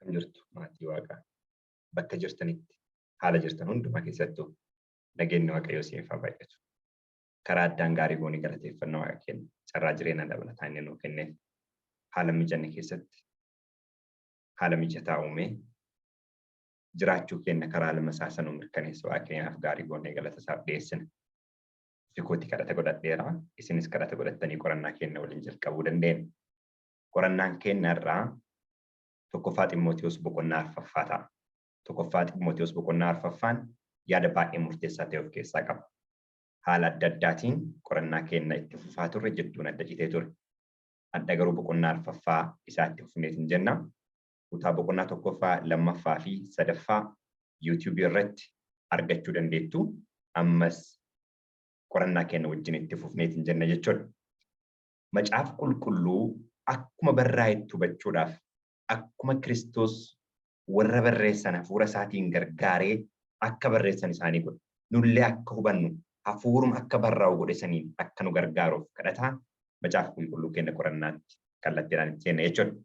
Akkam jirtu, maatii Waaqaa? Bakka jirtanitti, haala jirtan hundumaa keessattuu nageenyi Waaqayyoo isiniif haa baay'atu. Karaa addaan gaarii goonii galateeffannaa Waaqa keenya carraa jireenya dabalataa inni nuu kenneef, haala mijanne keessatti haala mijataa uumee jiraachuu keenya karaa ilma isaa sanuu mirkaneessa Waaqa keenyaaf gaarii goonee galata isaaf dhiyeessina. Ofii kadhata godhadheera, isinis kadhata godhattanii qorannaa keenya waliin jalqabuu dandeenya. Qorannaan keenya irraa 1ffaa Ximootiyoos boqonnaa 4ffaa ta'a. 1ffaa Ximootiyoos boqonnaa 4ffaan yaada baay'ee murteessaa ta'e of keessaa qaba. Haala adda addaatiin qorannaa keenya itti fufaa turre, jidduun adda citee ture. Adda garuu boqonnaa 4ffaa isaa itti fufneetiin jenna. Kutaa boqonnaa 1ffaa, 2ffaa fi 3ffaa YouTubeii irratti argachuu dandeettu. Ammas qorannaa keenya wajjin itti fufneetiin jenna jechuudha. Macaafa Qulqulluu akkuma barraa'etti hubachuudhaaf, akkuma Kiristoos warra barreessan hafuura isaatiin gargaaree akka barreessan isaanii godhe, nullee akka hubannu hafuuruma akka barraa'u godhe saniin akka nu gargaaruuf kadhataa Macaafa Qulqulluu keenya qorannaatti kallattiidhaan itti seenna jechuudha.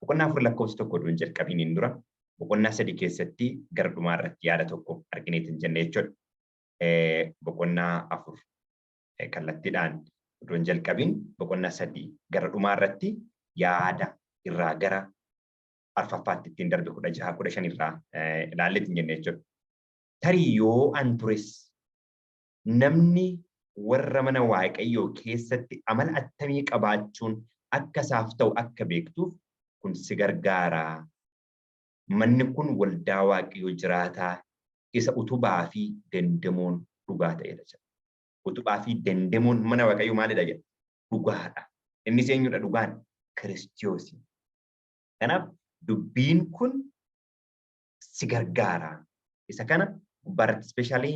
Boqonnaa 4 lakkoofsa 1 oduun jalqabiiniin dura, boqonnaa 3 keessatti gara dhumaa irratti yaada tokko argineetiin jenne jechuudha. Boqonnaa 4 kallattiidhaan odoo hin jalqabin, boqonnaa 3 gara dhumaa irratti yaada irraa gara arfaffaatti ittiin darbe 16, 15 irraa ilaalleetiin jenne jechuudha. Tarii yoo an tures namni warra mana Waaqayyoo keessatti amala attamii qabaachuun akka isaaf ta'u akka beektuuf kun si gargaara. Manni kun waldaa Waaqayyoo jiraataa isa utubaa fi dendemoon dhugaa ta'edha jedha. Utubaa fi dendemoon mana Waaqayyoo maalidha jedha? Dhugaadha. Innis eenyudha dhugaan? Kiristoosi. Kanaaf dubbiin kun si gargaara. Isa kana gubbaarratti especially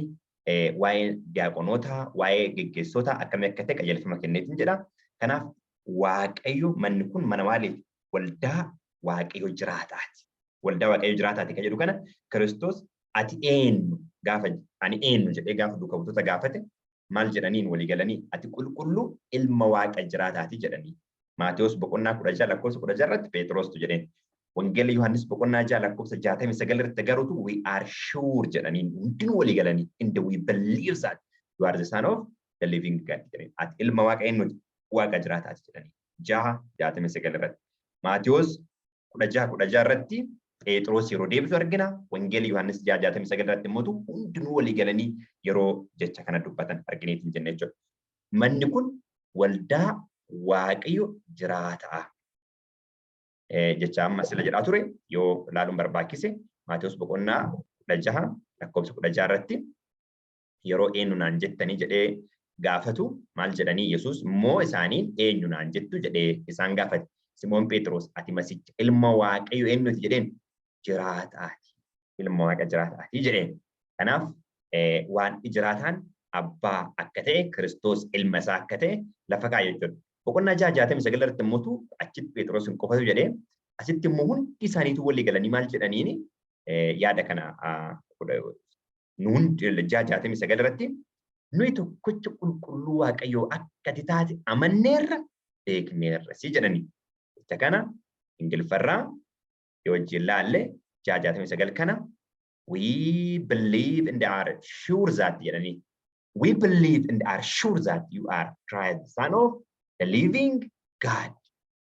waa'ee diyaaqonootaa, waa'ee geggeessootaa akkamii akka ta'e qajeelfama kenneetiin jedha. Kanaaf Waaqayyo manni kun mana maaliiti? Waldaa Waaqayyo jiraataati. Waldaa Waaqayyo jiraataati kan jedhu kana, Kiristoos ati eenyu gaafa, ani eenyu jedhee gaafa duuka buutota gaafate, maal jedhaniin walii galanii? Ati qulqulluu ilma Waaqa jiraataati jedhanii. Maatewos boqonnaa 16 lakkoofsa 16 irratti Phexrostu jedheen. Wangeela Yohaannis boqonnaa 6 lakkoofsa 69 irratti garuutu "We are sure" jedhaniin hundinuu walii galanii, "And we believe that you are the son of the living God" jedhaniin. Ati ilma Waaqa eenyuti? Waaqa jiraataati jedhanii. 6:69 irratti. Maatewos 16 16 irratti Phexros yeroo deebisu argina. Wangeela Yohaannis 6 69 irratti immoo hundinuu walii galanii yeroo jecha kana dubbatan argineetiin jenne jechuudha. Manni kun waldaa Waaqayyo jiraataa. Jecha amma sila jedhaa ture yoo ilaaluun barbaachise, Maatewos boqonnaa 16 lakkoofsa 16 irratti yeroo "Eenyu naan jettanii?" jedhee gaafatu maal jedhanii? Yesuus immoo isaaniin "Eenyu naan jettu?" jedhee isaan gaafate. Simoon Phexros, "Ati Masicha ilma Waaqayyo eenyuti?" jedheen. Jiraataati. Ilma Waaqa jiraataati jedheen. Kanaaf waan jiraataan abbaa akka ta'e, Kiristoos ilma isaa akka ta'e lafa kaa'e jechuudha. Boqonnaa 6 69 irratti immoo achitti Phexros hin qofatu jedhee, asitti immoo hundi isaaniitu walii galanii maal jedhaniini? Yaada kana nu hundi 6 69 irratti, "Nuyi tokkicha qulqulluu Waaqayyoo akka ati taate amanneerra, beekneerra" si jedhanii. Jecha kana Ingiliffarraa yoo wajjin laalle, 6 69 kana, "We believe and are sure that" jedhanii. "We believe and are sure that you are Christ, the son of the living God."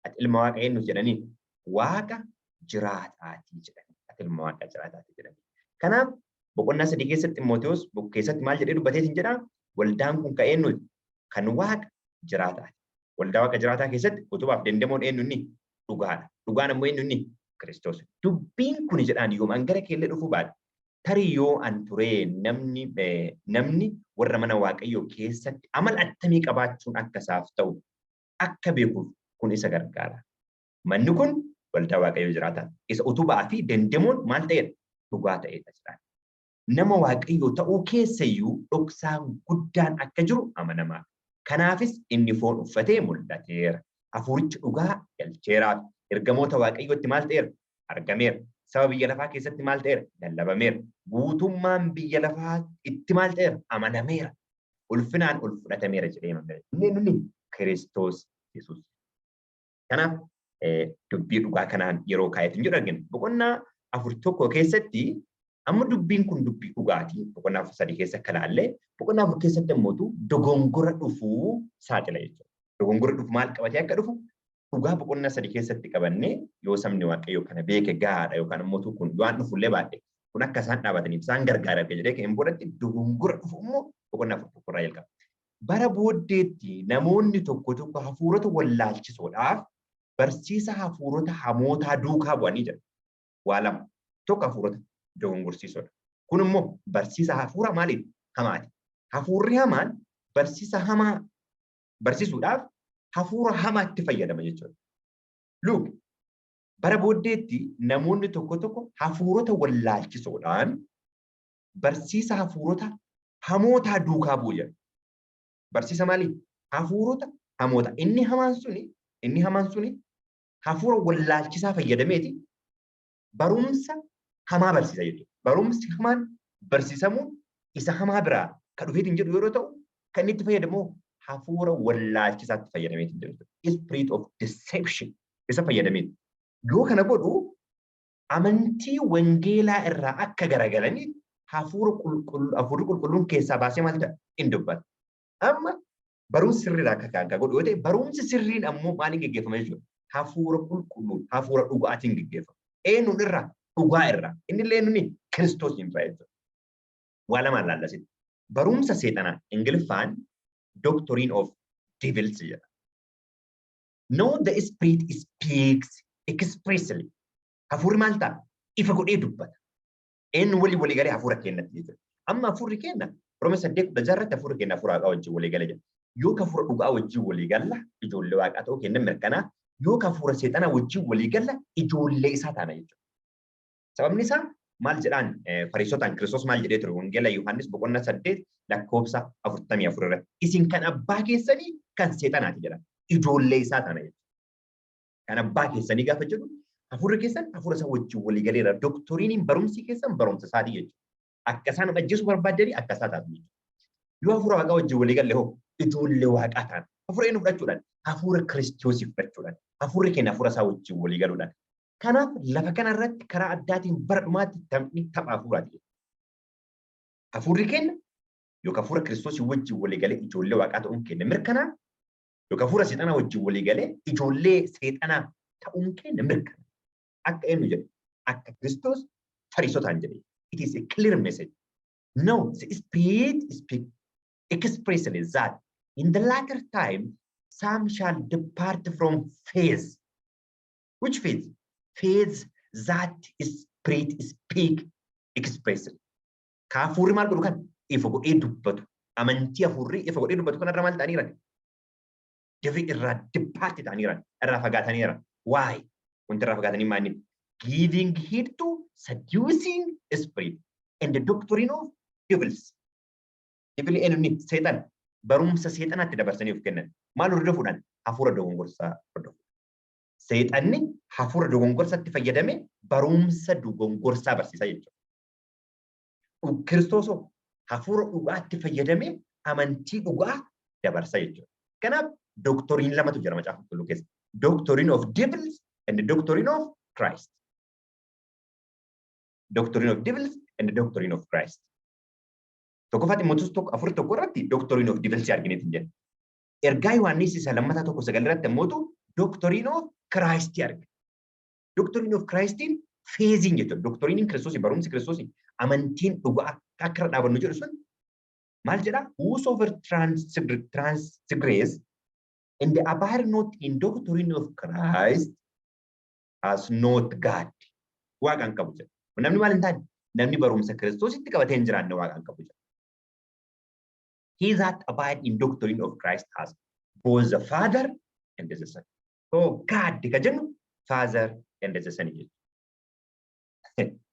Ati ilma Waaqa eenyu jedhanii? Waaqa jiraataatii jedhanii. Ati ilma Waaqa jiraataatii jedhanii. Kanaaf boqonnaa 3 keessatti, Ximootewoos keessatti maal jedhee dubbateetiin jedhaa? Waldaan kun kan eenyuti? Kan Waaqa jiraataati. Waldaa Waaqa jiraataa keessatti utubaaf dendemoon eenyu inni? Dhugaadha. Dhugaan ammoo eenyu inni? Kiristoos. Dubbiin kun jedhaan, yoom an gara keellee dhufuu baadhe, tarii yoo an turee namni warra mana Waaqayyoo keessatti amala attamii qabaachuun akka isaaf ta'u akka beekuuf kun isa gargaara. Manni kun waldaa Waaqayyoo jiraataa. Isa utubaa fi dendemoon maal ta'edha? Dhugaa ta'edha jedhaan. Nama Waaqayyoo ta'uu keessayyuu dhoksaan guddaan akka jiru amanamaa. Kanaafis inni foon uffatee mul'ateera. Hafuurichi dhugaa galcheeraaf. Ergamoota Waaqayyootti maal ta'eera? Argameera. Saba biyya lafaa keessatti maal ta'eera? Lallabameera. Guutummaan biyya lafaa itti maal ta'eera? Amanameera. Ulfinaan ol fudhatameera jedhee himame. Inni nuni Kiristoos Yesuus. Kanaaf Dubbii dhugaa kanaan yeroo kaayetu jedhu argina. Boqonnaa 4:1 keessatti amma dubbiin kun dubbii dhugaati. Boqonnaa 4:3 keessa akka ilaalle, boqonnaa 4 keessatti immoo dogongora dhufuu saaxila jechuudha. Dogongora dhufu maal qabatee akka dhufu dhugaa boqonnaa 3 keessatti qabannee, yoo sabni Waaqayyoo kana beeke gahaadha, yookaan immoo kun waan dhufullee baadhe kun akka isaan dhaabataniif isaan gargaara jedhee kan boodatti dogongora dhufu immoo boqonnaa 4:1 irraa jalqaba. Bara booddeetti namoonni tokko tokko hafuurota wallaalchisuudhaaf barsiisa hafuurota hamootaa duukaa bu'anii jedha. Waa lama. Tokko hafuurota dogongorsiisuudha. Kun immoo barsiisa hafuura maaliif hamaati? Hafuurri hamaan barsiisa hamaa barsiisuudhaaf hafuura hamaatti fayyadama jechuudha. Look, bara booddeetti namoonni tokko tokko hafuurota wallaalchisuudhaan barsiisa hafuurota hamootaa duukaa bu'u jedha. Barsiisa maalii? Hafuurota hamoota. Inni hamaan suni hafuura wallaalchisaa fayyadameeti barumsa hamaa barsiisa jechuudha. Barumsi hamaan barsiisamuun isa hamaa biraa kan dhufeetiin jedhu yeroo ta'u, kan inni itti fayyadamu hafuura wallaalchisaatti fayyadameetiin jedhu. Spirit of deception isa fayyadameeti. Yoo kana godhu amantii wangeelaa irraa akka garagalanii hafuura qulqulluu, hafuurri qulqulluun keessaa baasee maal jedha? In dubbata. Amma barumsi sirriidha akka kan godhu yoo ta'e, barumsi sirriin ammoo maaliin geggeeffama jechuudha? Hafuura qulqulluun, hafuura dhugaatiin geggeeffama. Eenyuun irraa? Dhugaa irraa. Inni illee nuni Kiristoos irraa jechuudha. Waa lamaan laallasitti. Barumsa seexanaa Ingiliffaan doctrine of devils jedha. No, the spirit speaks expressly. Hafuurri maal ta'a? Ifa godhee dubbata. Eenyu walii walii galee? Hafuura kennatti jechuudha. Amma hafuurri kenna Roome 8:16 irratti hafuurri kenna hafuura Waaqaa wajjin walii gala jedha. Yoo hafuura dhugaa wajjin walii galla, ijoollee Waaqaa ta'uu kenna mirkanaa. Yoo hafuura seexanaa wajjin walii galla, ijoollee isaa taana jechuudha. Sababni isaa maal jedhaan? Fariisotaan Kiristoos maal jedhee ture? Wangeela Yohaannis boqonnaa 8 lakkoofsa 44 irratti. "Isin kan abbaa keessanii kan seexanaati" jedha. Ijoollee isaa taana jechuudha. Kan abbaa keessanii gaafa jedhu, hafuurri keessan hafuura isaa wajjin walii galeera. Doctrineiin, barumsi keessan barumsa isaatii jechuudha. Akka isaan ajjeesuu barbaaddanii akka isaa taatu jechuudha. Yoo hafuura Waaqaa wajjin walii galle hoo, ijoollee Waaqaa taana. Hafuura eenyu fudhachuudhaan? Hafuura Kiristoosii fudhachuudhaan. Hafuurri keenya hafuura isaa wajjin walii galuudhaan. Kanaaf lafa kanarratti karaa addaatiin bara dhumaatti taphni tapha hafuuraati. Hafuurri keenya yookaan hafuura Kiristoosii wajjin walii galee ijoollee Waaqaa ta'uun keenya mirkanaa, yookaan hafuura seexanaa wajjin walii galee ijoollee seexanaa ta'uun keenya mirkana. Akka eenyu jedhe? Akka Kiristoos Fariisotaan jedhe. It is a clear message. No, the Spirit speak expressly that in the latter time some shall depart from faith. Which faith? Faith that Spirit speak expressly. Ka hafuurri maal godhu kan ifa godhee dubbatu. Amantii hafuurri ifa godhee dubbatu kanarra maal ta'aniiran? Dafi irraa depart ta'aniiran. Irraa fagaataniiran. Why? Wanti irraa fagaatanii maali? Giving heed to seducing spirit and the doctrine of devils. Devil eenyuun? Seexan. Barumsa seexanaatti dabarsanii of kennan. Maal hordofuudhaan? Hafuura dogongorsaa hordofu. Seexanni hafuura dogongorsaatti fayyadame barumsa dogongorsaa barsiisaa jechuudha. Kiristoosoo hafuura dhugaatti fayyadame amantii dhugaa dabarsa jechuudha. Kanaaf doctrine lamatu jira Macaafa Qulqulluu keessa. Doctrine of devils and the doctrine of Christ. Doctrine of devils and the doctrine of Christ. Tokkoffaa Ximootos 1:4, 1 irratti doctrine of devils argineetu hin jenna. Ergaa Yohaannis isa lammataa 1:9 irratti immoo doctrine of Christ arga. Doctrine of Christiin faithiin jechuudha. Doctrineiin Kiristoosii, barumsi Kiristoosii, amantiin dhugaa akka irra dhaabannu jedhu sun maal jedhaa? Whosoever transgress and abide not in doctrine of Christ has not God. Waaqaan qabu jedha. Namni maal hin taane? Namni barumsa Kiristoositti qabatee hin jiraanne waaqaan qabu jedha. He that abide in doctrine of Christ has both the Father and the Son. So God ka jennu Father and the Son jechuudha.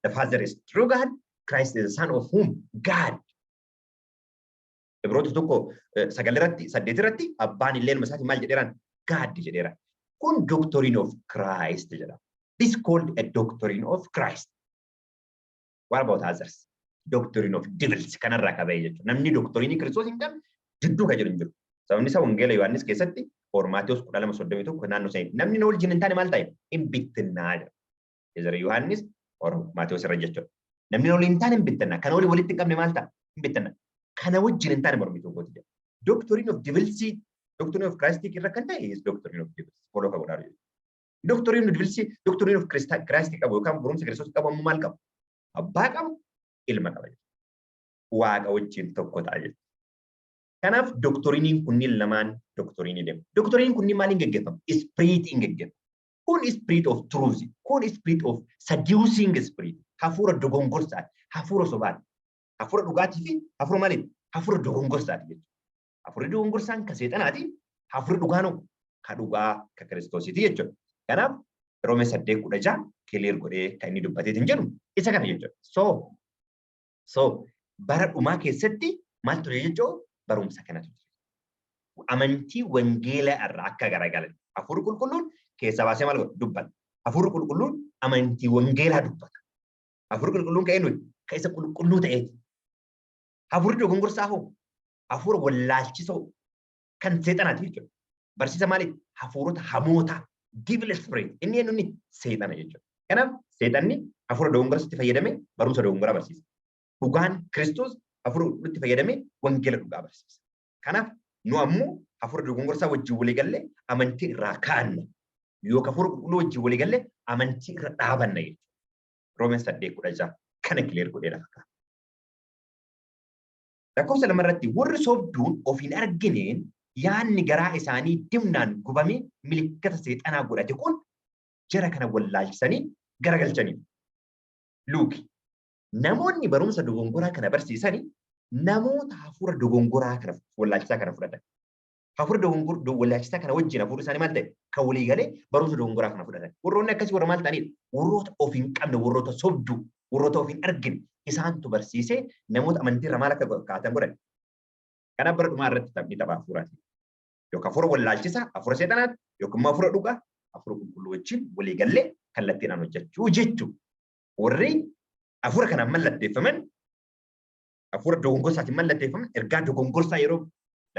The Father is true God, Christ is the Son of whom? God. Ibroota 1:9 irratti, 8 irratti abbaan illee ilma isaatii maal jedheeraan? God jedheera. Kun doctrine of Christ jedhama. This called a doctrine of Christ. What about others? Doctrine of devils kanarraa qabee jechuudha. Namni doctrine Kiristoos hin qabne jidduu kan jiru hin jiru. Sababni isaa Wangeela Yohaannis keessatti Or Maatiyos 12:31 naannoo sanitti. Namni na wajjin hin taane maal ta'e? Hin bittinnaa jedha. Ezra Yohaannis or Maatiyos irra jechuudha. Namni na waliin hin taane hin bittinnaa. Kana waliin walitti hin qabne maal ta'a? Hin bittinnaa. Kana wajjin hin taane mormituu kooti jedha. Doctrine of devils, doctrine of Christ irra kan ta'e is doctrine of devils. Follow ka godhaa jiru. Doctrine of devils, doctrine of Christ qabu yookaan barumsa Kiristoos qabu ammoo maal qabu? Abbaa qabu, ilma qaba jechuudha. Waaqa wajjin tokko ta'a jechuudha. Kanaaf doctrineiin kunniin lamaan doctrine deemu. Doctrineiin kunniin maaliin geggeeffamu? Spiritiin geggeeffamu. Kun spirit of truth, kun spirit of seducing spirit, hafuura dogongorsaati, hafuura sobaati. Hafuura dhugaatii fi hafuura maaliiti? Hafuura dogongorsaati jechuudha. Hafuurri dogongorsaan ka seexanaati, hafuurri dhugaanoo ka dhugaa ka Kiristoosiiti jechuudha. Kanaaf Roomee 8:16 clear godhee kan inni dubbateetiin jedhu isa kana jechuudha. So bara dhumaa keessatti maal ture jechuudha? Barumsa kanatu ture. Amantii wangeelaa irraa akka garagalan. Hafuurri qulqulluun keessaa baasee maal godha? Dubbata. Hafuurri qulqulluun amantii wangeelaa dubbata. Hafuurri qulqulluun kan eenyuti? Kan isa qulqulluu ta'eeti. Hafuurri dogongorsaa hoo? Hafuura wallaalchisoo kan seexanaati jechuudha. Barsiisa maaliiti? Hafuurota hamootaa, devil spirit. Inni eenyu inni? Seexana jechuudha. Kanaaf seexanni hafuura dogongorsaatti fayyadamee barumsa dogongoraa barsiisa. Dhugaan Kiristoos hafuura qulqulluutti fayyadamee wangeela dhugaa barsiisa. Kanaaf nu ammoo hafuura dogongorsaa wajjin walii gallee amantii irraa kaanna. Yookaan hafuura qulqulluu wajjin walii gallee amantii irra dhaabanna jechuudha. Roomeen 8:16 kana clear godhee lafa kaa'a. Lakkoofsa 2 irratti warri sobduun of hin argineen yaanni garaa isaanii dimnaan gubamee milikkata seexanaa godhate kun jara kana wallaalchisanii garagalchanii. Luuki. Namoonni barumsa dogongoraa kana barsiisanii namoota hafuura dogongoraa kana wallaalchisaa kana fudhatan. Hafuura dogongoraa wallaalchisaa kana wajjin hafuurri isaanii maal ta'e? Kan walii galee barumsa dogongoraa kana fudhatan. Warroonni akkasii warra maal ta'anidha? Warroota of hin qabne, warroota sobduu, warroota of hin argine isaantu barsiisee namoota amantiirra maal akka kaatan godhan. Kanaaf bara dhumaa irratti taphni tapha hafuuraati. Yookaan hafuura wallaalchisaa, hafuura seexanaati, yookaan immoo hafuura dhugaa, hafuura qulqulluu wajjin walii gallee kallattiidhaan hojjechuu jechuudha. Warri hafuura kanaan mallatteeffaman, hafuura dogongorsaatiin mallatteeffaman ergaa dogongorsaa yeroo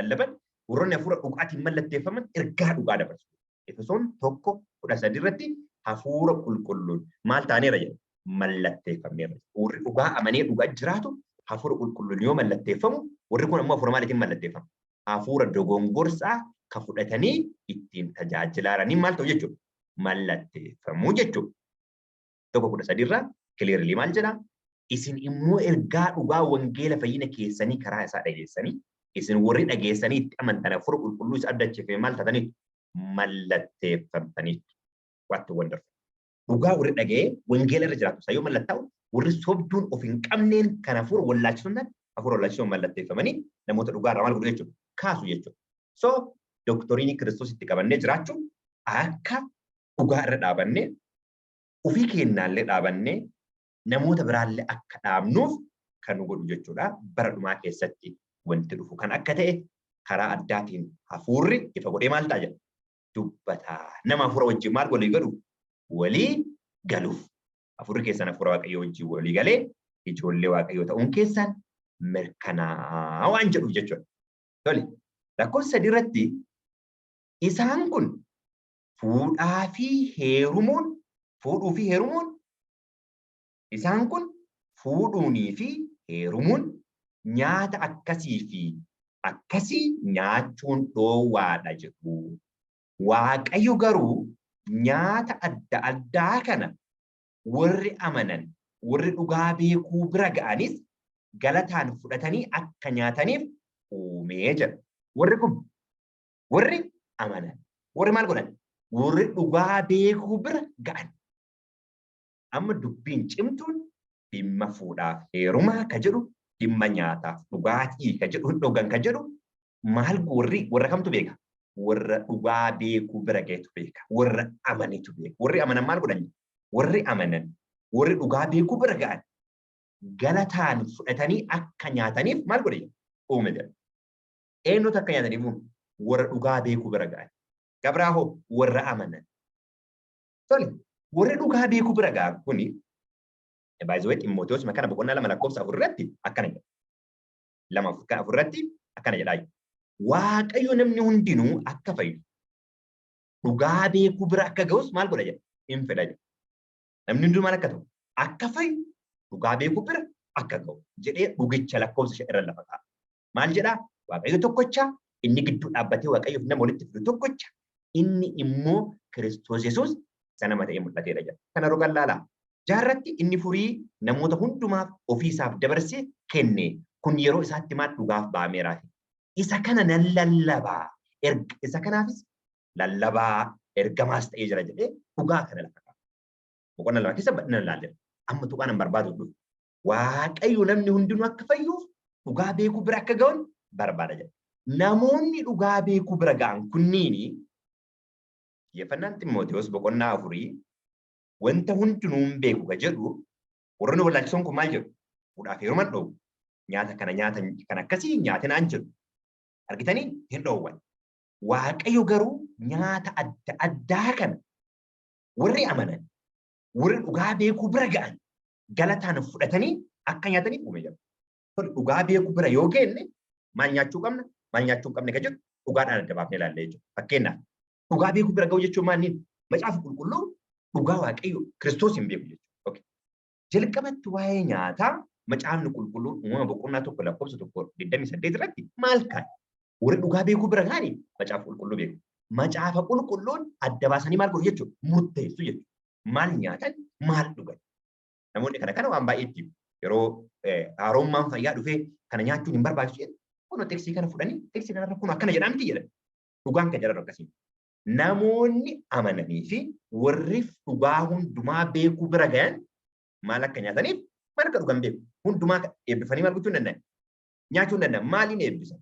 lallaban, warroonni hafuura dhugaatiin mallatteeffaman ergaa dhugaa dabarsu. Efesoon 1:13 irratti hafuura qulqulluun maal taaneera jedha? Mallatteeffameera. Warri dhugaa amanee dhugaa jiraatu hafuura qulqulluun yoo mallatteeffamu, warri kun ammoo hafuura maaliitiin mallatteeffamu? Hafuura dogongorsaa ka fudhatanii ittiin tajaajilaaranii maal ta'u jechuudha? Mallatteeffamuu jechuudha. 1:13 irraa clearly maal jedhaa? Isin immoo ergaa dhugaa wangeela fayyina keessanii karaa isaa dhageessanii, isin warri dhageessanii itti amantan hafuura qulqulluu isa abdachiifame maal taataniitu? Mallatteeffamtaniitu. What wonderful. Dhugaa warri dhaga'ee wangeela irra jiraatu isaa yoo mallattaa'u, warri sobduun of hin qabneen kan hafuura wallaalchisuun ta'an hafuura wallaalchisuun mallatteeffamanii namoota dhugaa irraa maal godhu jechuudha? Kaasu jechuudha. So doctrine Kiristoos itti qabannee jiraachuun akka dhugaa irra dhaabannee ofii keenyaallee dhaabannee namoota biraallee akka dhaabnuuf kan nu godhu jechuudha. Bara dhumaa keessatti wanti dhufu kan akka ta'e karaa addaatiin hafuurri ifa godhee maal ta'a jedha? Dubbataa. Nama hafuura wajjin maal walii galu? Walii galuuf. Hafuurri keessan hafuura Waaqayyoo wajjin walii galee ijoollee Waaqayyoo ta'uun keessan mirkanaa waan jedhuuf jechuudha. Tole, lakkoofsa 3 irratti isaan kun fuudhaa fi heerumuun, fuudhuu fi heerumuun, isaan kun fuudhuunii fi heerumuun, nyaata akkasii fi akkasii nyaachuun dhoowwaadha jedhu. Waaqayyo garuu nyaata adda addaa kana warri amanan, warri dhugaa beekuu bira ga'anis galataan fudhatanii akka nyaataniif uumee jedha. Warri kun warri amanan, warri maal godhan? Warri dhugaa beekuu bira ga'an. Amma dubbiin cimtuun dhimma fuudhaaf heerumaa ka jedhu, dhimma nyaataaf dhugaatii ka jedhu, hin dhugan ka jedhu maal, warri warra kamtu beeka? Warra dhugaa beekuu bira ga'etu beeka. Warra amanetu beeka. Warri amanan maal godhan? Warri amanan, warri dhugaa beekuu bira ga'an galataan fudhatanii akka nyaataniif maal godhe? Uume jedha. Eenyutu akka nyaataniif uume? Warra dhugaa beekuu bira ga'an. Gabraa hoo? Warra amanan. Tole, warri dhugaa beekuu bira ga'an kuni baay'ee Ximootewoos kana boqonnaa 2 lakkoofsa 4 irratti akkana jedha. 2:4 irratti akkana jedhaa. Waaqayyo namni hundinuu akka fayyu Dhugaa beekuu bira akka ga'us maal godha jedha? Hin fedha jedha. Namni hunduu maal akka ta'u? Akka fayyu, dhugaa beekuu bira akka ga'u jedhee dhugicha lakkoofsa 5 irra lafa kaa'a. Maal jedhaa? Waaqayyo tokkocha, inni gidduu dhaabbatee Waaqayyoof nama walitti fidu tokkocha, inni immoo Kiristoos Yesuus isa nama ta'ee mul'ateedha jedha. Kana rogan laalaa. Jaarratti inni furii namoota hundumaaf ofii isaaf dabarsee kenne kun yeroo isaatti maal dhugaaf ba'ameeraafi. Isa kana nan lallabaa. Isa kanaafis lallabaa ergamaas ta'ee jira jedhee dhugaa kana lafa kaa'a. Boqonnaa 2 keessa bal'inaan ilaalleera. Amma tuqaan an barbaadu dhufe. Waaqayyo namni hundinuu akka fayyuuf dhugaa beekuu bira akka ga'an barbaada jedha. Namoonni dhugaa beekuu bira ga'an kunniini xiyyeeffannaan Ximootewoos boqonnaa 4 wanta hundinuu hin beeku ka jedhu warroonni wallaalchisoon kun maal jedhu? Fuudhaaf heeruman dhoowwu. Nyaata kana nyaata kan akkasii nyaatinaan jedhu. Argitanii hin dhoowwan. Waaqayyo garuu nyaata adda addaa kana warri amanan, warri dhugaa beekuu bira ga'an galataan fudhatanii akka nyaataniif uume jedha. Tole, dhugaa beekuu bira yoo geenne maal nyaachuu qabna, maal nyaachuu hin qabne kan jedhu dhugaadhaan adda baafnee ilaalla jechuudha. Fakkeenyaaf, dhugaa beekuu bira ga'uu jechuun maal inni? Macaafa Qulqulluu dhugaa Waaqayyo Kiristoos hin beeku jechuudha. Okay. Jalqabatti waa'ee nyaataa Macaafni Qulqulluun Uumama boqonnaa 1 lakkoofsa 1 28 irratti maal kaa'e? Warri dhugaa beekuu bira ga'ani Macaafa Qulqulluu beeku. Macaafa Qulqulluun adda baasanii maal godhu jechuudha? Murteessu jechuudha. Maal nyaatan, maal dhugan. Namoonni kana kana waan baay'eetti yeroo haarommaan fayyaa dhufee kana nyaachuun hin barbaachisu jedhu. Kun teksii kana fudhanii teksii kanarra kun akkana jedhaa miti jedhan. Dhugaan kan jedhan akkasii. Namoonni amananii fi warri dhugaa hundumaa beekuu bira gayan maal akka nyaataniif maal akka dhugan beeku. Hundumaa eebbifanii maal gochuu hin danda'an? Nyaachuu hin danda'an. Maaliin eebbisan?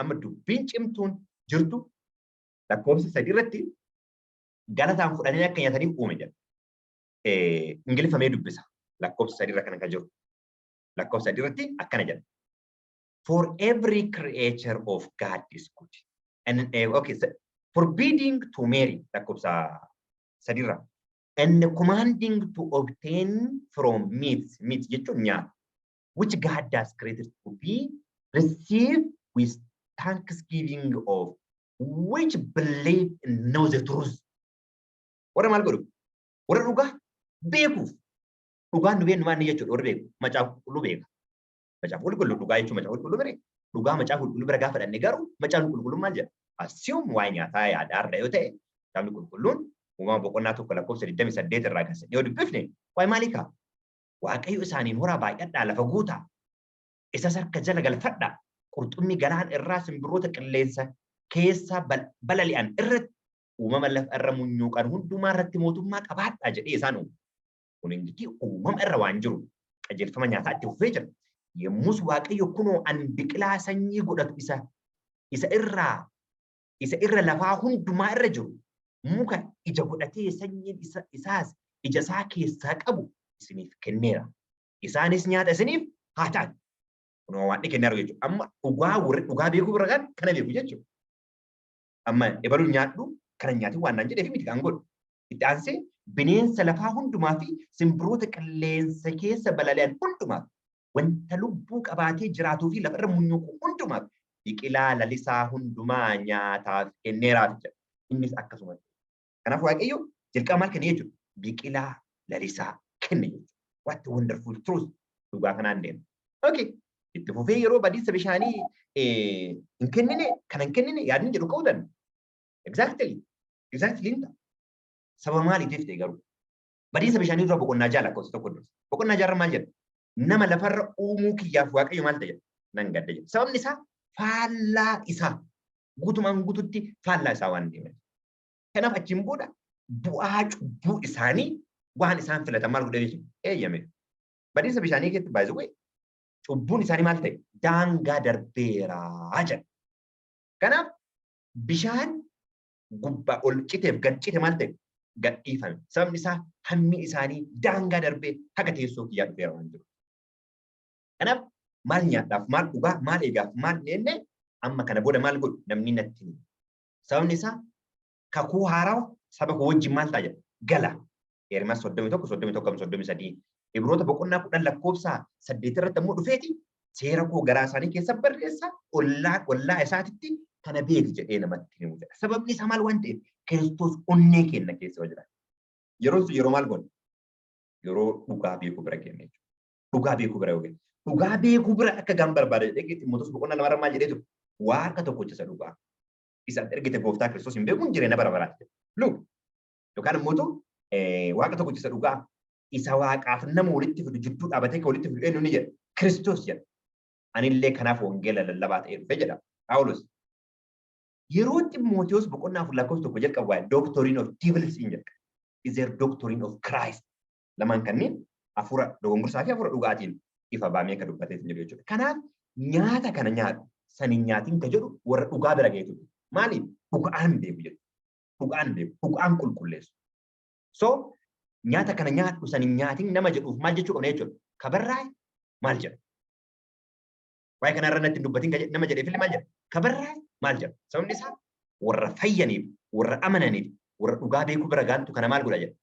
Amma dubbiin cimtuun jirtu lakkoofsa 3 irratti galataan fudhatanii akka nyaataniif uume jedha. Ingiliffamee dubbisa. Lakkoofsa 3 irra kana kan jiru. Lakkoofsa 3 irratti akkana jedha. For every creature of God is good. And, okay, so, forbidding to marry lakkoofsa 3 irra. And commanding to obtain from meats, meat jechuun nyaata, which God has created to be received with thanksgiving of which believe and know the truth. Warra maal godhu? Warra dhugaa beekuuf. Dhugaan nu beeknu maal jechuudha warri beeku? Macaafa Qulqulluu beeka. Macaafa Qulqulluu dhugaa jechuun Macaafa Qulqulluu bire. Dhugaa Macaafa Qulqulluu bira gaafa dhanne garuu Macaafni Qulqulluun maal jedha? Assume waa'ee nyaataa yaadaarra yoo ta'e, Macaafni Qulqulluun Uumama boqonnaa 1 lakkoofsa 28 irraa kan yoo dubbifne waa'ee maalii ka'a? Waaqayyo isaaniin horaa, baay'adhaa, lafa guutaa. Isas harka jala galfadhaa. Qurxummii galaan irraa, simbirroota qilleensa keessa balali'an irratti, uumama lafa irra munyuuqan hundumaa irratti mootummaa qabaadhaa jedhee isaan uume. Kun ingitii uumama irra waan jiru qajeelfama nyaataa itti fufee jira. Yommus Waaqayyo, kunoo an biqilaa sanyii godhatu isa irraa isa irra lafaa hundumaa irra jiru, muka ija godhatee sanyiin isaas ija isaa keessaa qabu isiniif kenneera. Isaanis nyaata isiniif haa ta'an. Kunoo waan kenneera jechuudha. Amma dhugaa warri dhugaa beekuu bira kan kana beeku jechuudha. Amma ebaluun nyaadhu kana nyaatiin waan naan jedheef miti kan godhu. Itti aansee bineensa lafaa hundumaa fi simbirroota qilleensa keessa balali'an hundumaaf, wanta lubbuu qabaatee jiraatuu fi lafarra munyuuqu hundumaaf biqilaa lalisaa hundumaa nyaataaf kenneeraaf jedha. Innis akkasuma. Kanaaf Waaqayyo jalqaba maal kenne jechuudha? Biqilaa lalisaa kenne jechuudha. What a wonderful truth! Dhugaa kanaan deema. Okay. Itti fufee yeroo badiisa bishaanii hin kennine, kana hin kennine yaadni jedhu ka'uu danda'a. Exactly. Exactly hin ta'a. Sababa maaliitiif ta'e garuu? Badiisa bishaanii dura boqonnaa 6 lakkoofsa 1 dura. Boqonnaa 6 maal jedha? Nama lafarra uumuu kiyyaaf Waaqayyo maal ta'e? Nan gadda jedha. Sababni isaa faallaa isaa guutumaan guututti faallaa isaa waan deeman. Kanaaf achiin booda bu'aa cubbuu isaanii waan isaan filatan maal godhee jechuudha? Eeyyame. Badiisa bishaanii keessatti baay'ee cubbuun isaanii maal ta'e? Daangaa darbeeraa jedha. Kanaaf bishaan gubbaa ol citeef gad cite maal ta'e? Gad dhiifame. Sababni isaa hammi isaanii daangaa darbee haga teessoo kiyyaa dhufeera waan jiru. Kanaaf maal nyaadhaaf, maal dhugaa, maal eegaaf, maal dheenne amma kana booda maal godhu namni natti himi. Sababni isaa kakuu haarawa saba koo wajjin maal ta'a jedha? Gala. Ermiyaas 31, 31, 33. Ibroota boqonnaa 10 lakkoofsa 8 irratti ammoo dhufeeti seera koo garaa isaanii keessa barreessa, ollaa ollaa isaatitti Kana beeki jedhee namatti himu jedha. Sababni isaa maal waan ta'eef? Kiristoos onnee keenya keessa yoo jiraate. Yeroon sun yeroo maal goone? Yeroo dhugaa beekuu bira geenne jechuudha. Dhugaa beekuu bira yoo geenne. Dhugaa beekuu bira akka gaan barbaada jedhee Ximootos boqonnaa 2rra maal jedhee ture? Waaqa tokkicha isa dhugaa. Isa ergite gooftaa Kiristoos hin beekuun jireenya bara baraati. Look, yookaan immoo waaqa tokkicha isa dhugaa, isa waaqaaf nama walitti fidu jidduu dhaabatee kan walitti fidu eenyu ni jedha? Kiristoos jedha. Anillee kanaaf wangeela lallabaa ta'ee dhufe jedha Phaawulos. Yeroo Ximootiyoos boqonnaa 4 lakkoofsa 1 jalqabu waa'ee doctrine of devils hin jedha. Is there doctrine of Christ? Lamaan kanneen hafuura dogongorsaa fi hafuura dhugaatiin ifa baamee akka dubbatee jiru jechuudha. Kanaaf nyaata kana nyaadhu, san hin nyaatin ka jedhu warra dhugaa bira geetu. Maaliif? Dhugaan beeku jedhu. Dhugaan beeku. Dhugaan qulqulleessu. So nyaata kana nyaadhu, san hin nyaatin nama jedhuuf maal jechuu qabna jechuudha? Ka barraa'e maal jedha? Waa'ee kanarra natti hin dubbatin nama jedheefillee maal jedha? Ka barraa'e maal jedha? Sababni isaa warra fayyaniif, warra amananiif, warra dhugaa beekuu bira gaantu kana maal godha jedha?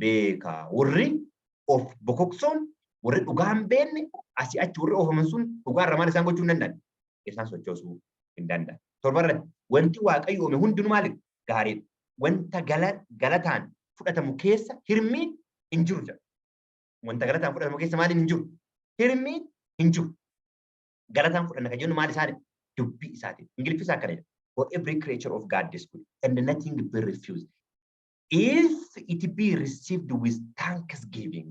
Beeka. Warri of bokoksoon, warri dhugaa hin beekne, asii achi warri oofaman sun dhugaarra maal isaan gochuu hin danda'an? Isaan sochoosuu hin danda'an. 7rratti wanti Waaqayyo uume hundinuu maalidha? Gaariidha. Wanta galataan fudhatamu keessa hirmiin hin jiru jedha. Wanta galataan fudhatamu keessa maaliin hin jiru? Hirmiin hin jiru. Galataan fudhanna kan jennu maal isaati? Dubbii isaatiin. Ingiliffi isaa akkana jedha. For every creature of God is good and nothing be refused, if it be received with thanksgiving.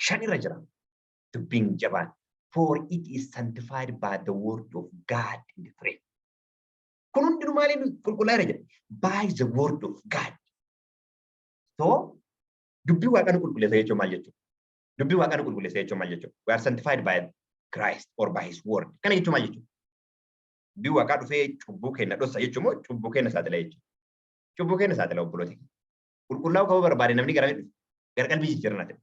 5rra jira. Dubbiin jabaan. For it is sanctified by the word of God in the prayer. Kun hundinuu maaliin qulqullaa'eera jedha? By the word of God. So dubbii Waaqaa nu qulqulleessa jechuun maal jechuudha? Dubbii Waaqaa nu qulqulleessa jechuun maal jechuudha? We are sanctified by Christ or by his word. Kana jechuun maal jechuudha? Dubbii Waaqaa dhufee cubbuu keenya dhossa jechuun moo cubbuu keenya saaxila jechuudha? Cubbuu keenya saaxila, obboloota. Qulqullaa'uu qaba barbaade namni gara dhufe? Gara qalbii jijjiirannaa ta'e.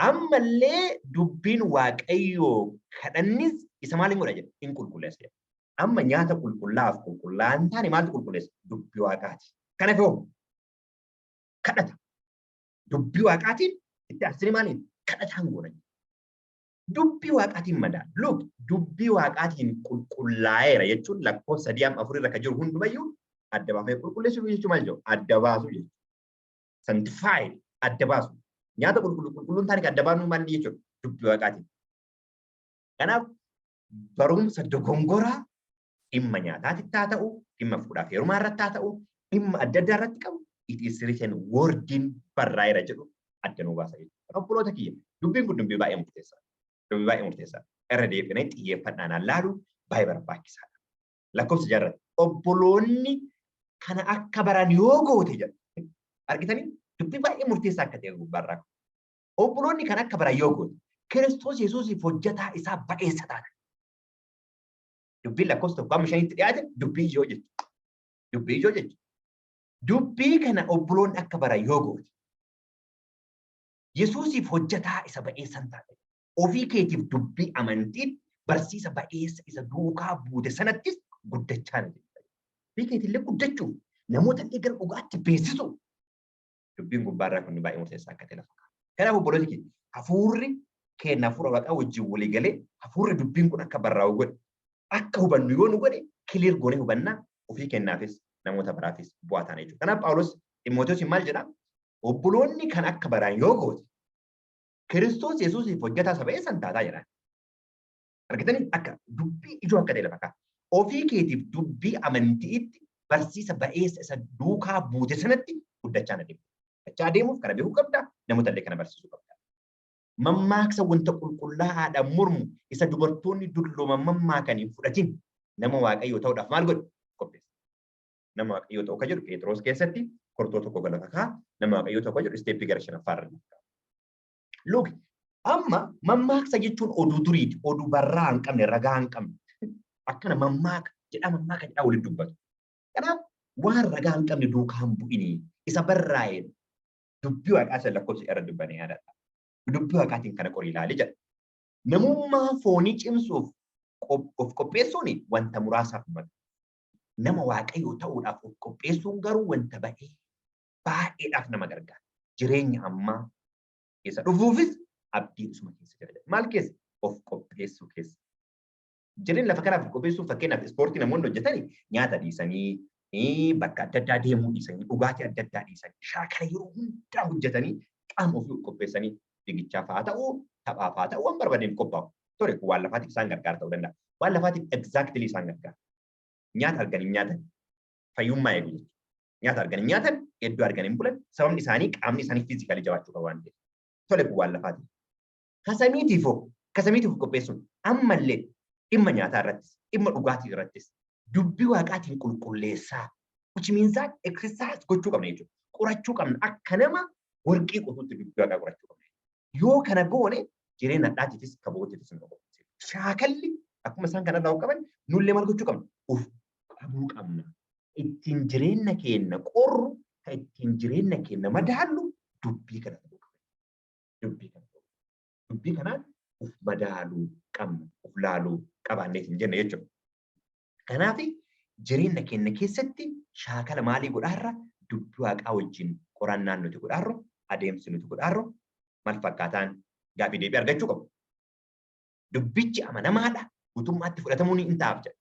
Ammallee dubbiin Waaqayyoo kadhannis isa maaliin godha jedha? In qulqulleessa jedha. Amma nyaata qulqullaa'aaf qulqullaa'aa hin taane maaltu qulqulleessa? Dubbii Waaqaati. Kanaaf hoo kadhata. Dubbii Waaqaatiin itti aarsine maaliin? Kadhataan goona. Dubbii Waaqaatiin madaala. Look, dubbii Waaqaatiin qulqullaa'eera jechuun lakkoofsa 3 amma 4 irra kan jiru hundumayyuu adda baafamee qulqulleessuu jechuun maal jedhu? Adda baasu jechuudha. Sanctified, adda baasu. Nyaata qulqulluu qulqulluun taane kan adda baasnu maal jechuudha? Dubbii Waaqaatiin. Kanaaf barumsa dogongoraa dhimma nyaataatitti haa ta'u, dhimma fuudhaaf heerumaa irratti haa ta'u, dhimma adda addaa irratti qabu it is written, wordiin barraa'eera jedhu adda nuu baasa jechuudha. Obboloota kiyya, dubbiin kun dubbii baay'ee murteessaadha. Dubbii baay'ee murteessaadha. Irra deebinee xiyyeeffannaan laalu baay'ee barbaachisaadha. Lakkoofsa 6rratti obboloonni kana akka baran yoo goote jedha. Argitanii, dubbii baay'ee murteessaa akka ta'e gubbaarraa. Obboloonni kana akka baran yoo goote, Kiristoos Yesuusiif hojjetaa isaa ba'eessa taata. Dubbiin lakkoofsa 1 amma 5tti dhiyaate dubbii ijoo jechuudha. Dubbii ijoo jechuudha. Dubbii kana obboloonni akka baran yoo goote, Yesuusiif hojjetaa isa ba'eessan taate. Ofii keetiif dubbii amantiin barsiisa ba'eessa isa duukaa buute sanattis guddachaa ni jirta. Ofii keetiillee guddachuuf, namoota illee gara dhugaatti beeksisu, dubbiin gubbaarraa kun baay'ee murteessaa akka ta'e lafa kaa'a. Kanaaf obbolooti keenya, hafuurri keenya hafuura Waaqaa wajjin walii galee hafuurri dubbiin kun akka barraa'u godhe, akka hubannu yoo nu godhe, clear goonee hubannaa ofii kennaafis namoota biraafis bu'aa taana jechuudha. Kanaaf Phaawulos Ximooteesiin maal jedhaa? Obboloonni kan akka baraan yoo goote, Kiristoos Yesuusiif hojjetaa isa ba'eessan taataa jedhaan. Argitanii, akka dubbii ijoo akka ta'e lafa kaa'a. Ofii keetiif dubbii amantiitti barsiisa ba'eessa isa duukaa buute sanatti guddachaa na deemu. Guddachaa adeemuuf kana beekuu qabda, namoota illee kana barsiisuu qabda. Mammaaksa wanta qulqullaa'aadhaan mormu isa dubartoonni dullooman mammaakaniin fudhatin, nama Waaqayyoo ta'uudhaaf maal godhu? Qopheessa. Nama Waaqayyoo ta'u kan jedhu Phexros keessatti kortoo tokko galafa kaa, nama Waaqayyoo ta'u kan jedhu step gara shanaffaa irra jira. Look, amma mammaaksa jechuun oduu duriiti, oduu barraa hin qabne, ragaa hin qabne. Akkana mammaaka jedhaa, mammaaka jedhaa waliin dubbatu. Kanaaf waan ragaa hin qabne duukaa hin bu'inii, isa barraa'een dubbii Waaqaa isa lakkoofsa irra dubbanee yaadadha. Dubbii Waaqaatiin kana qorii ilaali jedha. Namummaa foonii cimsuuf of qopheessuun wanta muraasaaf mala. Nama Waaqayyoo ta'uudhaaf of qopheessuun garuu wanta ba'ee baay'eedhaaf nama gargaara. Jireenya ammaa keessa dhufuufis abdii isuma keessa jira. Maal keessa? Of qopheessuu keessa. Jireenya lafa kanaaf qopheessuun, fakkeenyaaf ispoortii namoonni hojjetan nyaata dhiisanii, bakka adda addaa deemuu dhiisanii, dhugaatii adda addaa dhiisanii, shaakala yeroo hundaa hojjetanii, qaama ofii qopheessanii fiigichaaf haa ta'u, taphaaf haa ta'u, waan barbaadaniif qophaa'u. Tole, kun waan lafaatiif isaan gargaara ta'uu danda'a. Waan lafaatiif exactly isaan gargaara. Nyaata arganii nyaatan fayyummaa eegu jechuudha. Nyaata arganii nyaatan, iddoo arganii hin bulan, sababni isaanii qaamni isaanii physically jabaachuu qaba waan ta'eef. Tole, kun waan lafaatiif. Kasamiitiifoo, kasamiitiif qopheessuun ammallee dhimma nyaataa irrattis, dhimma dhugaatii irrattis dubbii Waaqaatiin qulqulleessaa. Which means that exercise gochuu qabna jechuudha. Qorachuu qabna, akka nama warqii qotuutti dubbii Waaqaa qorachuu qabna. Yoo kana goone, jireenya hadhaatiifis kabootiifis nu qopheessa. Shaakalli akkuma isaan kanarraa qaban, nullee maal gochuu qabna? Uf qabuu qabna. Ittiin jireenya keenya qorru, kan ittiin jireenya keenya madaallu dubbii kana ta'uu qabna. Dubbii kana ta'uu. Dubbii kanaan uf madaaluu qabna, uf laaluu qabaanneet hin jenne jechuudha. Kanaaf jireenya keenya keessatti shaakala maalii godhaarra? Dubbii Waaqaa wajjin qorannaan nuti godhaarru, adeemsi nuti godhaarru maal fakkaataan gaafii deebii argachuu qabu. Dubbichi amanamaadha, guutummaatti fudhatamuu ni ta'aaf jedha.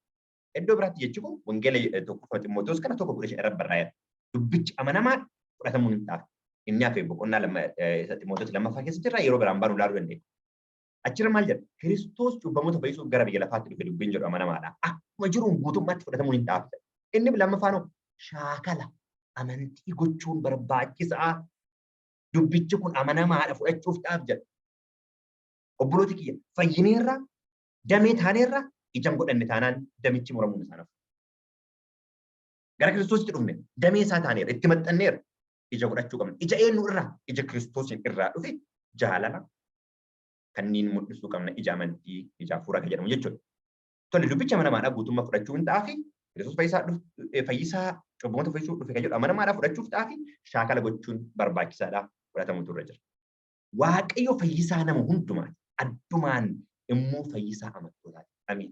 Iddoo biraatti jechi kun Wangeela 1ffaa Ximootoos kana 1:15 irra barraa'eera. Dubbichi amanamaadha, fudhatamuu ni ta'aaf. Inni hafe boqonnaa 2 isa Ximootoos lammaffaa keessa jirra, yeroo biraan baanu ilaaluu dandeenya. Achirra maal jedha? Kiristoos cubbamoota fayyisuuf gara biyya lafaatti dhufe dubbiin jedhu amanamaadha. Akkuma jiruun guutummaatti fudhatamuu ni ta'aaf jedha. Inni lammaffaan shaakala amantii gochuun barbaachisaa. Dubbichi kun amanamaadha, fudhachuuf ta'aaf jedha. Obbolooti kiyya, fayyineerra, damee taaneerra, ijaan godhanne taanaan damichi muramuun isaa nafu. Gara Kiristoositti dhufne, damee isaa taaneerra, itti maxxanneerra, ija godhachuu qabna. Ija eenyu irraa? Ija Kiristoosiin irraa dhufe jaalala kanneen mul'isuu qabna, ija amantii, ija hafuuraa kan jedhamu jechuudha. Tole, dubbicha amanamaadhaa guutummaa fudhachuu hin ta'aafi, Kiristoos fayyisaa cubbamoota fayyisuu dhufe kan jedhu amanamaadhaa fudhachuuf ta'aafi, shaakala gochuun barbaachisaadha, fudhatamutu irra jira. Waaqayyo fayyisaa nama hundumaati. Addumaan immoo fayyisaa amantootaati. Amiin.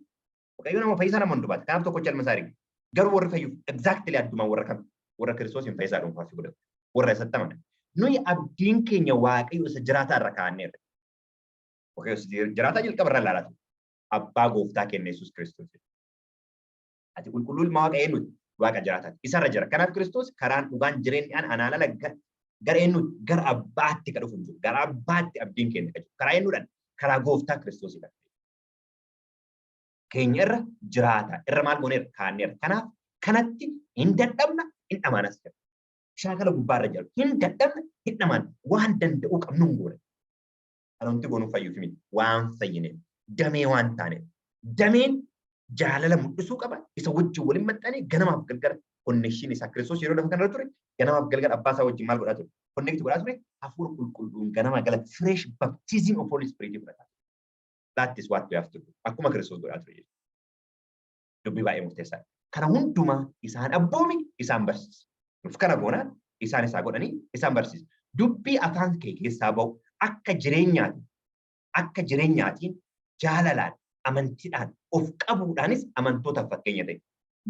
Waaqayyo nama fayyisaa nama hundumaati. Kanaaf tokkocha ilma isaa erge. Garuu warri fayyuuf exactly addumaan warra kam? Warra Kiristoos hin fayyisaa dhuunfaa fi godhatu. Warra isatti amanan. Nuyi abdiin keenya Waaqayyo isa jiraataa irra kaa'anneerra. Waaqayyo isa jiraataa jalqaba irra ilaalaa ture. Abbaa gooftaa keenya Yesuus Kiristoos. Ati qulqulluu ilma Waaqa eenyuti? Waaqa jiraataati. Isarra jira. Kanaaf Kiristoos karaan, dhugaan, jireenyi anaan ala gara eenyuti? Gara abbaatti kan dhufu hin jiru. Gara abbaatti abdiin keenya kan jiru. Karaa eenyuudhaan? Karaa gooftaa Kiristoosidha. Keenya irra jiraata. Irra maal gooneerra? Kaanneerra. Kanaaf kanatti hin dadhabna, hin dhamaanas jira. Shaakala gubbaarra jiru. Hin dadhabna, hin dhamaan. Waan danda'uu qabnu hin goone. Kan goonuu fayyuuf miti. Waan fayyineef. Damee waan taaneef. Dameen jaalala mul'isuu qaba. Isa wajjin waliin maxxanee ganamaaf galgala connection isaa. Kiristoos yeroo lafa kanarra ture ganamaaf galgala abbaa isaa wajjin maal godhaa ture? Connect godhaa ture. Hafuura qulqulluun ganama gala fresh baptism of Holy Spirit fudhataa. That is what we have to do. Akkuma Kiristoos godhaa ture jechuudha. Dubbii baay'ee murteessaadha. Kana hundumaa isaan abboomi, isaan barsiisa. Nuuf kana goonaan isaan isaa godhanii isaan barsiisa. Dubbii afaan kee keessaa ba'u akka jireenyaatiin jaalalaan, amantiidhaan, of qabuudhaanis amantootaaf fakkeenya ta'e.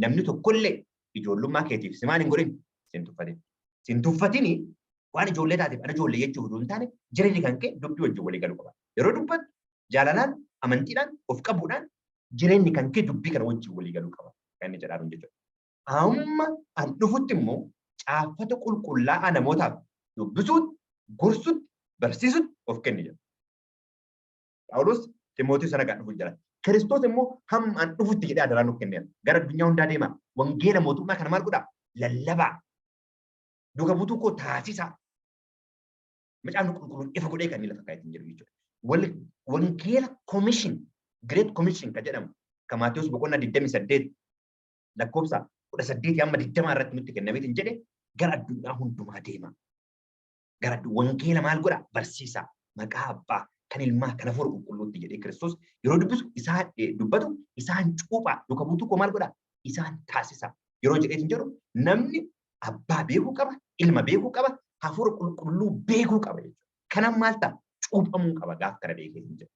Namni tokkollee ijoollummaa keetiif si maal hin godhin? Sin tuffatin. Sin tuffatini waan ijoollee taateef ana ijoollee jechuuf utuu hin taane, jireenyi kan kee dubbii wajjin walii galuu qaba. Yeroo dubbattu jaalalaan, amantiidhaan, of qabuudhaan jireenyi kan kee dubbii kana wajjin walii galuu qaba. Kan inni jedhaa jechuudha. Amma an dhufutti immoo caaffata qulqullaa'aa namootaaf dubbisuutti, gorsutti, barsiisutti of kenni jedha. Phaawulos Ximootii sana kan dhufu jira. Kiristoos immoo hamma an dhufutti jedhee adaraa nuuf kenneera. Gara addunyaa hundaa deemaa. Wangeela mootummaa kana maal godhaa? Lallabaa. Duuka buutuu koo taasisaa. Macaafni qulqulluun ifa godhee kan inni lafa kaa'eetiin jiru jechuudha. Wangeela commission, Great Commission kan jedhamu, kan Maatiyus boqonnaa 28 lakkoofsa 18 hamma 20 irratti nutti kennameetiin jedhe, gara addunyaa hundumaa deema. Gara wangeela maal godhaa? Barsiisaa. Maqaa abbaa, kan ilmaa, kan hafuura qulqulluutti jedhee Kiristoos yeroo dubbisu, isaan dubbatu, isaan cuuphaa, duuka buutuu koo maal godhaa? Isaan taasisaa. Yeroo jedheetiin jedhu, namni abbaa beekuu qaba, ilma beekuu qaba, hafuura qulqulluu beekuu qaba jechuudha. Kanaaf maal ta'a? Cuuphamuu qaba gaaf kana beekeetiin jedhu.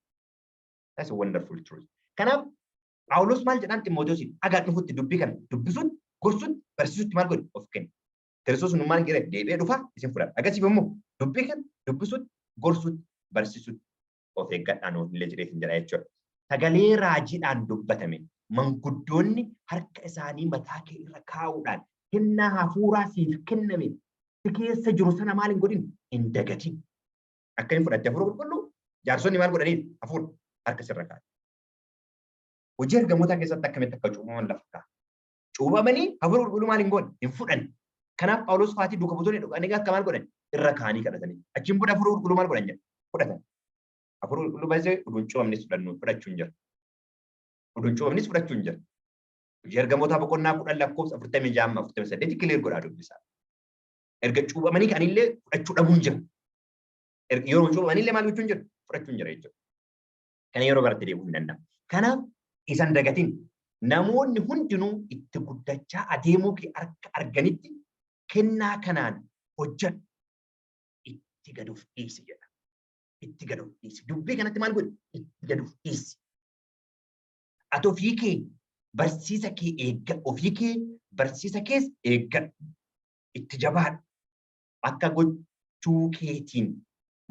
That's a wonderful truth. Kanaaf Phaawulos maal jedhaan Ximooteosiin? Agaa dhufutti dubbii kana dubbisuutti, gorsuutti, barsiisutti maal godhe? Of kenne. Kiristoos nu maal jedhe? Deebi'ee dhufa, isin fudhadha. Agasiif immoo dubbii kana dubbisuutti, gorsuutti, barsiisutti of eeggadhaa nuuf illee jedheetiin jedha jechuudha. Sagalee raajiidhaan dubbatame manguddoonni harka isaanii mataa kee irra kaa'uudhaan kennaa hafuuraa siif kenname si keessa jiru sana maal hin godhin? Hin dagatin. Akka hin fudhatte hafuura qulqulluu jaarsonni maal godhaniin? Hafuura harka sirra kaa'an. Hojii ergamootaa keessatti akkamitti akka cuuphaman lafa kaa'a. Cuuphamanii hafuura qulqulluu maal hin goone? Hin fudhanne. Kanaaf Phaawulos faatii duuka buutonni dhaqanii akka maal godhan? Irra kaa'anii kadhatanii. Achiin booda hafuura qulqulluu maal godhan jedha? Fudhatan. Hafuura qulqulluu baay'ee uduun cuuphamnis fudhannu fudhachuu hin jira. Uduun cuuphamnis fudhachuu hin jira. Hojii ergamootaa boqonnaa 10 lakkoofsa 46 48 clear godhaa dubbisaa. Erga cuuphamanii ka'anillee fudhachuu dhabuun jira. Yeroo cuuphamanillee maal gochuun jira? Fudhachuun jira jechuudha. Kana yeroo baratti deebi'uu hin danda'amu. Kanaaf isan dagatin, namoonni hundinuu itti guddachaa adeemuu kee akka arganitti kennaa kanaan hojjedhu, itti gad of dhiisi jedha. Itti gad of dhiisi. Dubbii kanatti maal godhi? Itti gad of dhiisi. Ati ofii kee barsiisa kee eeggadhu. Ofii kee barsiisa kees eeggadhu. Itti jabaadhu. Akka gochuu keetiin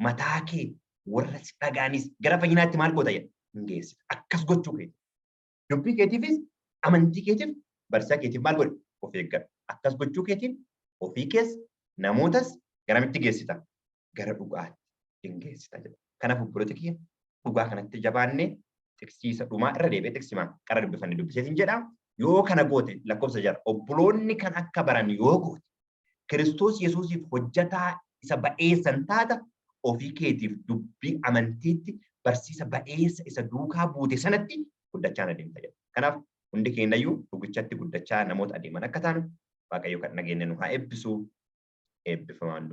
mataa kee warra si dhaga'anis gara fayyinaatti maal goota jedha? Hin geessita. Akkas gochuu keetiin. Dubbii keetiifis amantii keetiif barsiisa keetiif maal godhi? Of eeggadhu. Akkas gochuu keetiin ofii kees namootas garamitti geessita? Gara dhugaatti hin geessita jedha. Kanaaf obboloota kiyya, dhugaa kanatti jabaannee xiqsiisa dhumaa irra deebi'ee xiqsimaa qara dubbifanne dubbiseetiin jedha. Yoo kana goote, lakkoofsa 6, obboloonni kan akka baran yoo goote, Kiristoos Yesuusiif hojjetaa isa ba'eessan taata, ofii keetiif dubbii amantiitti barsiisa ba'eessa isa duukaa buute sanatti guddachaa adeemta jedha. Kanaaf hundi keenyayyuu dhugichatti guddachaa namoota adeeman akka taanu Waaqayyo kan nageenya nu haa eebbisu. Eebbifamaa hundumti.